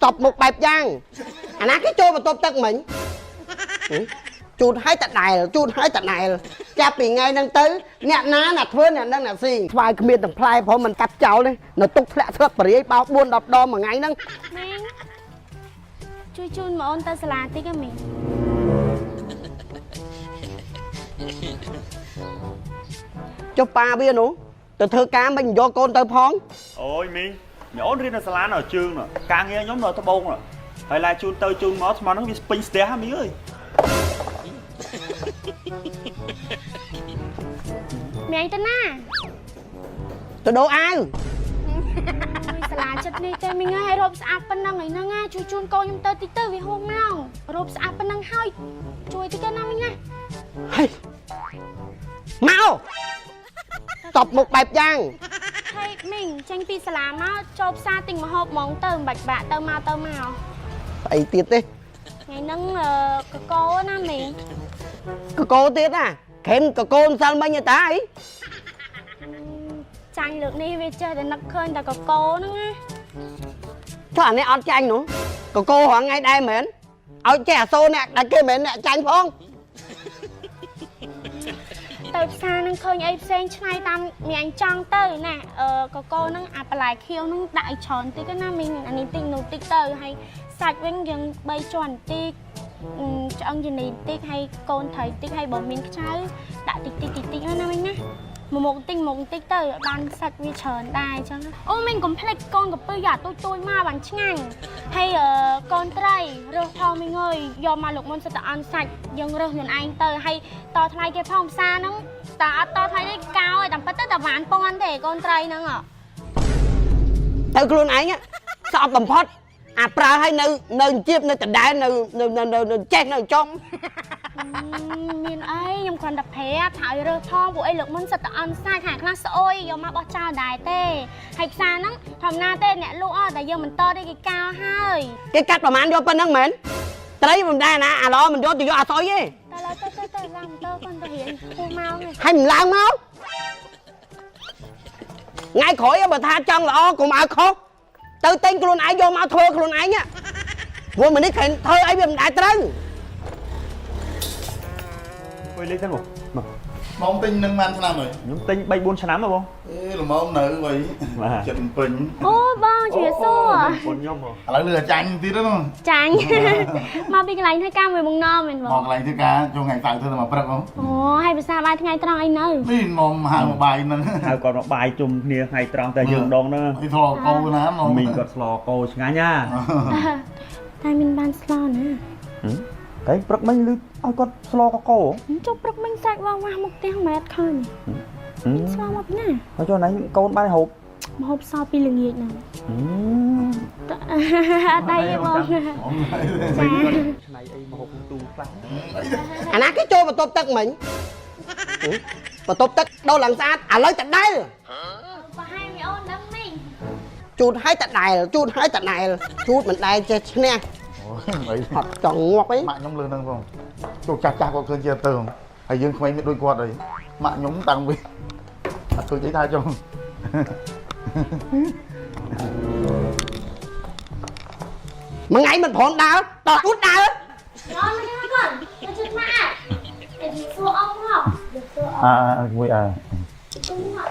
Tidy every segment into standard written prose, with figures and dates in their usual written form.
តបមុខបែបយ៉ាងអាណាគេចូលបន្ទប់ទឹកមិញហឹមជូតឲ្យតដែលជូតឲ្យតដែលចាប់ពីថ្ងៃហ្នឹងទៅអ្នកណាអ្នកធ្វើអ្នកហ្នឹងអ្នកស៊ីស្វាយគ្មានទាំងផ្លែព្រោះมันកាត់ចោលទេនៅទុកធ្លាក់ស្លឹកបរិយាយបោក4 10ដងមួយថ្ងៃហ្នឹង មីងជួយជូនមកអូនទៅសាលាតិចហ៎មីង ចុះប៉ាវានោះទៅធ្វើការមិនយកកូនទៅផង អូយមីងមីអូនរៀននៅសាលានៅជើងនោះការងារខ្ញុំនៅត្បូងនោះហើយឡាយជូនទៅជូនមកស្មានហ្នឹងវាស្ពេញស្ទះហ៎មីអើយ មីឯងទៅណា ទៅដូរអាវ អូយសាលាចិត្តនេះទេមីងអើយឲ្យរោបស្អាតប៉ុណ្ណឹងឯហ្នឹងណាជួយជូនកូនខ្ញុំទៅតិចទៅវាហួសម៉ោងរោបស្អាតប៉ុណ្ណឹងហើយជួយតិចទៅណាមីងណា ហេមកតបមុខបែបយ៉ាង ហើយមីងចេញពីសាលាមកចូលផ្សារទិញម្ហូបហ្មងទៅមិនបាច់បាក់ទៅមកទៅមក ស្អីទៀតទេ ថ្ងៃហ្នឹងកកោណាមីង កកោទៀតណាក្រែមកកោម្សិលមិញឯតាអី ចាញ់លើកនេះវាចេះតែនឹកឃើញតែកកោហ្នឹងណា ចុះអានេះអត់ចាញ់នោះកកោរាល់ថ្ងៃដែរមែនឲ្យចេះអាសូរអ្នកដែលគេមិនមែនអ្នកចាញ់ផង ទៅផ្សារហ្នឹងឃើញអីផ្សេងឆ្នៃតាមមីអញចង់ទៅណាអឺកកោហ្នឹងអាបន្លែខៀវហ្នឹងដាក់ឲ្យច្រើនតិចណាមីងអានេះតិចនោះតិចទៅហើយសាច់វិញយើង3ជាន់តិចឆ្អឹងជំនីតិចហើយកូនត្រីតិចហើយបើមានខ្ចៅដាក់តិចតិចតិចតិចណាមីងណាមួយមុខតិចមួយមុខតិចទៅបានសាច់វាច្រើនដែរអញ្ចឹងអូមីងកុំភ្លេចកូនកពឹសយកទូចទូចមកបានឆ្ងាញ់ហើយកូនត្រីរើសផងមីងអើយយកមកលោកមុនសិតតែអន់សាច់យើងរើសខ្លួនឯងទៅហើយតថ្លៃគេផងផ្សារហ្នឹងតើអត់តថ្លៃទេកោឲ្យតាមពិតទៅតែបានពាន់ទេកូនត្រីហ្នឹង ទៅខ្លួនឯងស្អប់បំផុតអាប្រើឲ្យនៅនៅជីបនៅដដែលនៅនៅនៅចេះនៅចុង មានអីខ្ញុំគ្រាន់តែប្រាប់ថាឲ្យរើសផងពួកអីលើកមុនសិតតែអន់សាច់ហាខ្លះស្អុយយកមកបោះចោលដែរទេហើយផ្សារហ្នឹងធម្មតាទេអ្នកលក់អត់តែយើងមិនតទេគេកោហើយ គេកាត់ប្រហែលយកប៉ុណ្្នឹងមែនត្រីមិនដែរណាអាឡមិនយកទៅយកអាស្អុយទេ តើទៅទៅទៅឡើងទៅគាត់ទៅរៀនពូម៉ោង ហើយមិនឡើងមកថ្ងៃក្រោយបើថាចង់ល្អកុំឲ្យខុសទៅទិញខ្លួនឯងយកមកធ្វើខ្លួនឯងព្រោះមិននេះគេធ្វើអីវាមិនដែរត្រូវ អុយលេខហ្នឹងមក បងទិញនឹងបានឆ្នាំហើយ ខ្ញុំទិញ3 4ឆ្នាំហ៎បង អេល្មមនៅវៃចិត្តពេញ អូបងជំរាបសួរ បងខ្ញុំហ៎ ឥឡូវលឺអាចាញ់ទៀតហ្នឹង ចាញ់មកពីកន្លែងធ្វើការមួយបងណមែនប មក ង កន្លែងធ្វើការចូលថ្ងៃសៅរ៍ធ្វើតែមកព្រឹកហ៎ អូហើយភាសាបាយថ្ងៃត្រង់អីនៅ នេះនំហៅមកបាយហ្នឹង ហៅគាត់មកបាយជុំគ្នាថ្ងៃត្រង់តែយើងដងហ្នឹង អីធ្លាប់កោណានំ មីងគាត់ស្លកោឆ្ងាញ់ណា តែមានបានស្លណា តែព្រឹកមិញលឺឲ្យគាត់ស្លកកោ ចុះព្រឹកមិញសាច់វ៉ាវ៉ាមកផ្ទះមិនអត់ឃើញស្លមកពីណា ហើយចុះណៃកូនបានហូប មកហូបសពីល្ងាចហ្នឹងអត់ដៃទេបង មីងគាត់ឆ្នៃអីមកហូបទូខ្លះ អាណាគេចូលបន្ទប់ទឹកមិញបន្ទប់ទឹកដូរឡើងស្អាតឥឡូវតដែល ប្រហែលមីអូនដឹងមីង ជូតឲ្យតដែលជូតឲ្យតដែលជូតមិនដែលចេះឈ្នះ អូយ អត់ចង់ងាប់អី ម៉ាក់ខ្ញុំលឺហ្នឹងផងចូលចាស់ចាស់គាត់ឃើញជាទៅហើយយើងក្មេងមានដូចគាត់អីម៉ាក់ខ្ញុំតាំងពីអត់ឃើញអីថាចុះ មួយថ្ងៃមិនព្រមដើរតោះជូតដើរ អូនមកកូនមកជិតម៉ាក់តែសួរអងមកសួរ អើមួយអើ អងមក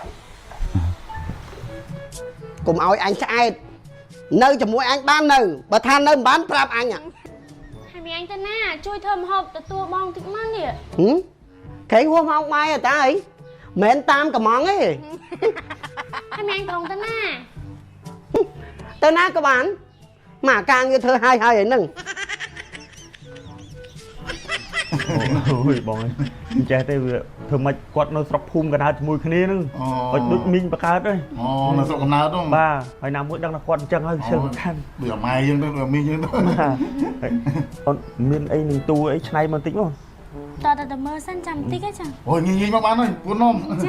កុំឲ្យអញឆ្អែតនៅជាមួយអញបាននៅបើថានៅមិនបានប្រាប់អញ ហើយមីអញទៅណាជួយធ្វើម្ហូបទទួលបងតិចមកនេះ ហឹមក្រែងហួសម៉ោងបាយតាអីមិនតាមកំងទេ ហើយមីអញប្រងទៅណា ទៅណាក៏បានមកការងារធ្វើហើយហើយហ្នឹង អូយបងអើយមិនចេះទេវាធ្វើម៉េចគាត់នៅស្រុកភូមិកណ្ដាលជាមួយគ្នាហ្នឹងអត់ដូចមីងបកើតទេ អូនៅស្រុកកំណើតហ្នឹង បាទហើយណាមួយដឹងថាគាត់អញ្ចឹងហើយខ្ជិលមិនខាន ដូចអាម៉ែយើងទៅដូចមីងយើងទៅ បាទហើយអូនមានអីនឹងទូអីឆ្នៃមកបន្តិចមក តតទៅមើលសិនចាំតិចចា អូយងាយៗមកបានហើយពួននំ ចា